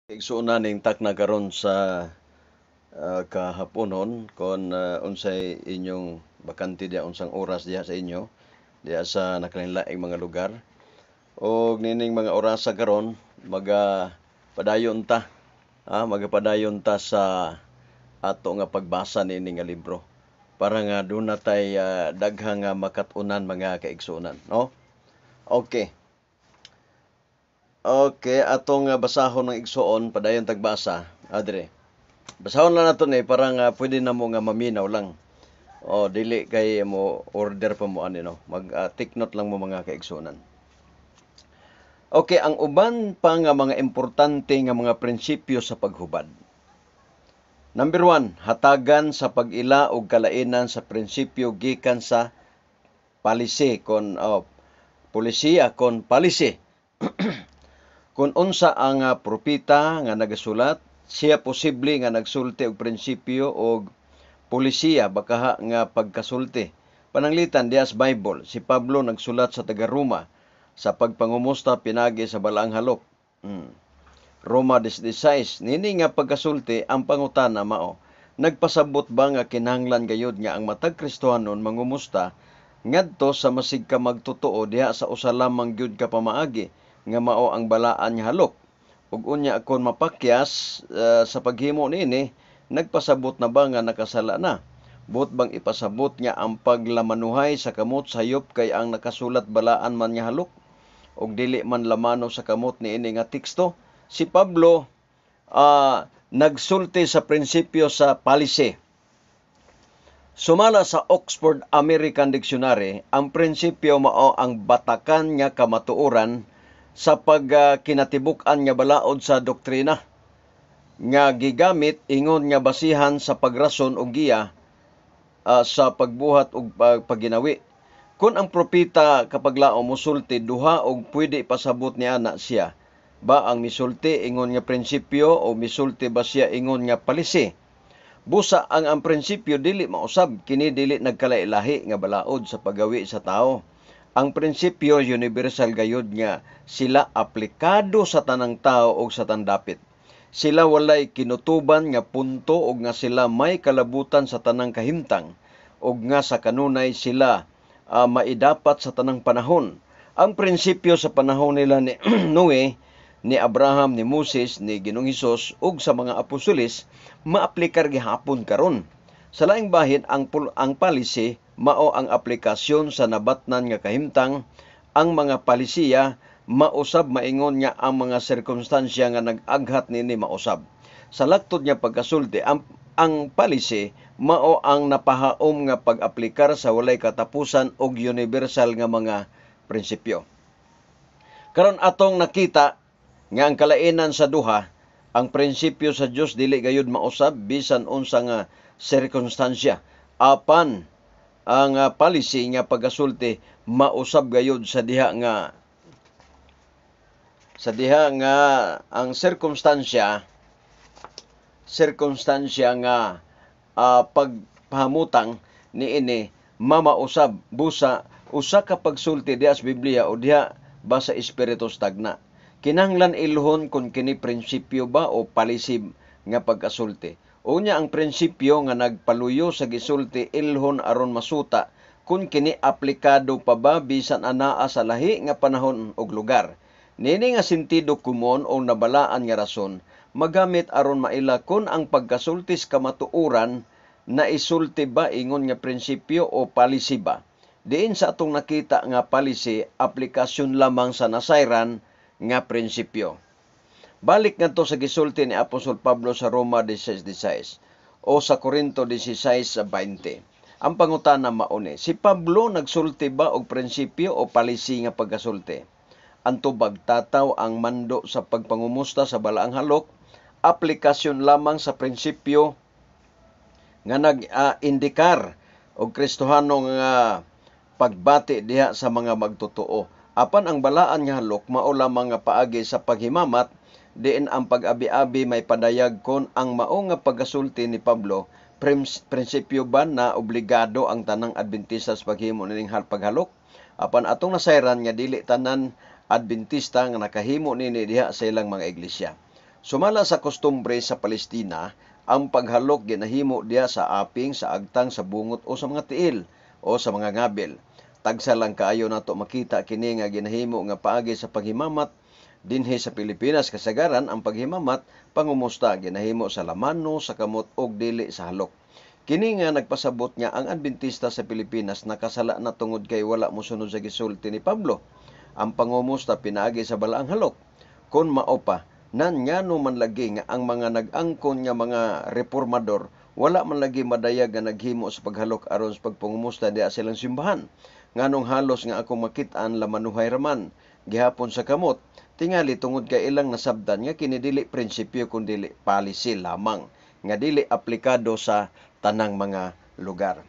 Igsuonan ning takna karon sa kahaponon kon unsay inyong bakante diha, unsang oras diha sa inyo diha sa nakalinlaing mga lugar. Og nining mga orasa karon, maga padayon ta, magapadayon ta sa ato nga pagbasa niini nga libro para nga duna tay daghang nga makat-unan, mga kaigsuonan, no? Okay. Okay, atong basahon ng igsuon, padayon tagbasa. Adre. Basahon lang nato ni para nga pwede na mo nga maminaw lang. O dili kay mo order pa mo ani, no. Mag take note lang mo, mga kaigsuonan. Okay, ang uban pa nga mga importante nga mga prinsipyo sa paghubad. Number 1, hatagan sa pag-ila og kalainan sa prinsipyo gikan sa policy kon, oh, polisiya kon policy. Kung unsa ang propeta nga nagasulat, siya posible nga nagsulti og prinsipyo og polisiya bakaha nga pagkasulti. Pananglitan diha sa Bible, si Pablo nagsulat sa taga-Roma sa pagpangumusta pinagi sa balaang halok. Roma 16. Nini nga pagkasulti, ang pangutana mao: nagpasabot ba nga kinahanglan gayud nga ang matag Kristohanon mangumusta ngadto sa masig ka magtotoo diha sa usa lamang gyud ka pamaagi nga mao ang balaan nga halok? Ug unya kon mapakyas sa paghimo niini, nagpasabot na ba nga nakasala na? Buot bang ipasabot nga ang paglamanuhay sa kamot sayop kay ang nakasulat balaan man nga halok ug dili man lamano sa kamot niini nga teksto? Si Pablo nagsulti sa prinsipyo sa policy. Sumala sa Oxford American Dictionary, ang prinsipyo mao ang batakan nga kamatuoran sa pagkinatibuk-an nga balaod sa doktrina nga gigamit ingon nga basihan sa pagrason og giya sa pagbuhat og pagginawi. Kung ang propeta kapaglao mosulti, duha og pwede ipasabot niana: siya ba ang misulti ingon nga prinsipyo o misulti ba siya ingon nga palisi? Busa ang prinsipyo dili mausab, kini dili nagkalailahi nga balaod sa paggawi sa tao. Ang prinsipyo universal gayud nga sila aplikado sa tanang tao og sa tandapit. Sila walay kinutuban nga punto og nga sila may kalabutan sa tanang kahimtang og nga sa kanunay sila maidapat sa tanang panahon. Ang prinsipyo sa panahon nila ni Noe, ni Abraham, ni Moses, ni Ginoong Hesus ug sa mga apostoles maaplikar gihapon karon. Sa laing bahin, ang policy mao ang aplikasyon sa nabatnan nga kahimtang. Ang mga palisiya mausab maingon nga ang mga sirkumstansya nga nag-aghat nini mausab. Sa laktod nga pagkasulti, ang policy mao ang napahaom nga pag-aplikar sa walay katapusan og universal nga mga prinsipyo. Karon atong nakita nga ang kalainan sa duha, ang prinsipyo sa Dios dili gayud mausab bisan unsa nga sirkumstansya. Apan ang policy nga pagkasulti mausab gayud sa diha nga ang sirkumstansya nga pagpahamutang niini mamausab. Busa usa ka pagsulti diha sa Biblia o diha ba sa Espiritu stagna. Kinahanglan ilhon kung kini prinsipyo ba o policy nga pagkasulti. Unya ang prinsipyo nga nagpaluyo sa gisulti ilhon aron masuta kung kini aplikado pa ba bisan anaa sa lahi nga panahon ug lugar. Nini nga sentido komon o nabalaan nga rason magamit aron maila kon ang pagkasulti sa kamatuoran na isulti ba ingon nga prinsipyo o policy ba. Diin sa atong nakita nga policy, aplikasyon lamang sa nasayran nga prinsipyo. Balik ngadto sa gisulti ni Apostol Pablo sa Roma 16:16 o sa Corinto 16:20. Ang pangutana mauni: si Pablo nagsulti ba og prinsipyo o policy nga pagkasulti? Ang tubag tataw ang mando sa pagpangumusta sa balaang halok, aplikasyon lamang sa prinsipyo nga nag-indikar og Kristohano nga pagbati diha sa mga magtotoo. Apan ang balaan nga halok mao lamang nga paagi sa paghimamat diin ang pag-abi-abi may padayag kon ang mao nga pagkasulti ni Pablo prinsipyo ba na obligado ang tanang Adventista sa paghimo nining paghalok. Apan atong nasayran nga dili tanan Adventista nga nakahimo nini diha sa ilang mga iglesia. Sumala sa kostumbre sa Palestina, ang paghalok ginahimo diha sa aping, sa agtang, sa bungot o sa mga tiil o sa mga ngabil. Tagsa lang kaayo nato makita kini nga ginahimo nga paagi sa paghimamat dinhi sa Pilipinas. Kasagaran ang paghimamat pangumusta ginahimo sa lamano sa kamot og dili sa halok. Kini nga nagpasabot nga ang Adventista sa Pilipinas nakasala na tungod kay wala mosunod sa gisulti ni Pablo. Ang pangumusta pinaagi sa balaang halok. Kon mao pa, nan ngano man lagi nga ang mga nag-angkon nga mga reformador wala man lagi madayag nga naghimo sa paghalok aron sa pagpangumusta diha sa ilang simbahan? Nganong halos nga akong makit-an lamanuhay raman gihapon sa kamot? Tingali tungod kay ilang nasabdan nga kini dili prinsipyo kun dili policy lamang nga dili aplikado sa tanang mga lugar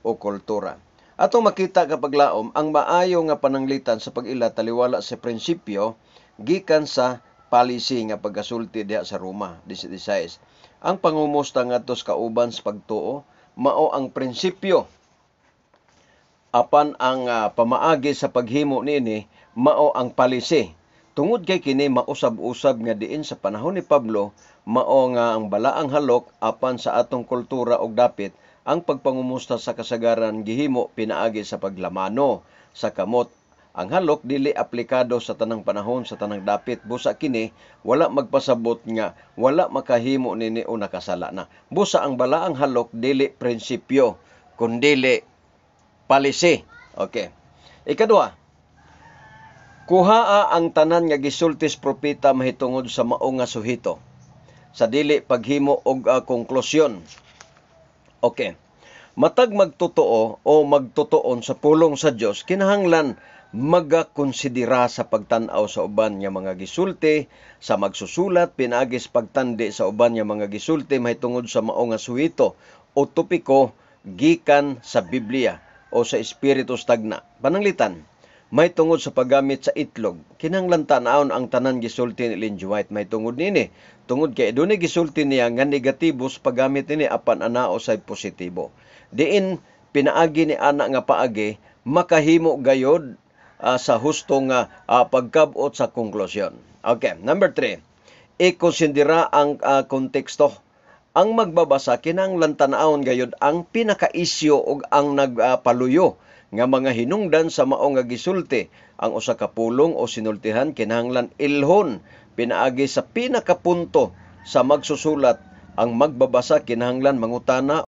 o kultura. Atong makita kapaglaom ang maayo nga pananglitan sa pag-ila taliwala sa prinsipyo gikan sa policy nga pagkasulti diha sa Roma 16. Ang pangumusta ngadto sa kauban sa pagtuo mao ang prinsipyo, apan ang pamaagi sa paghimo niini mao ang policy. Tungod kay kini mausab-usab nga diin sa panahon ni Pablo mao nga ang balaang halok, apan sa atong kultura og dapit ang pagpangumusta sa kasagaran gihimo pinaagi sa paglamano sa kamot. Ang halok dili aplikado sa tanang panahon sa tanang dapit, busa kini wala magpasabot nga wala makahimo nini o nakasala na. Busa ang balaang halok dili prinsipyo kundili policy. Okay. Ikaduha, kuhaa ang tanan nga gisulti sa propeta mahitungod sa mao nga suhito sa dili paghimo og konklusyon. Okay. Matag magtotoo o magtutuon sa pulong sa Dios kinahanglan magakonsidera sa pagtan-aw sa uban nga mga gisulti sa magsusulat pinaagi sa pagtandi sa uban nga mga gisulti mahitungod sa mao nga suhito o topiko gikan sa Biblia o sa Espiritu Stagna. Pananglitan, mahitungod sa paggamit sa itlog, kinahanglan tan-awon ang tanan gisulti ni Ellen G. White mahitungod niini. Tungod kay dunay gisulti niya nga negatibo sa paggamit niini, apan anao say positibo. Diin pinaagi ni ana nga paagi makahimo gayod sa husto nga pagkab-ot sa konklusyon. Okay, number 3. Ikonsidera ang konteksto. Ang magbabasa kinahanglan tan-awon gayod ang pinaka-isyu ug ang nagpaluyo nga mga hinungdan sa mao nga gisulti. Ang usa ka pulong o sinultihan kinahanglan ilhon pinaagi sa pinakapunto sa magsusulat. Ang magbabasa kinahanglan mangutana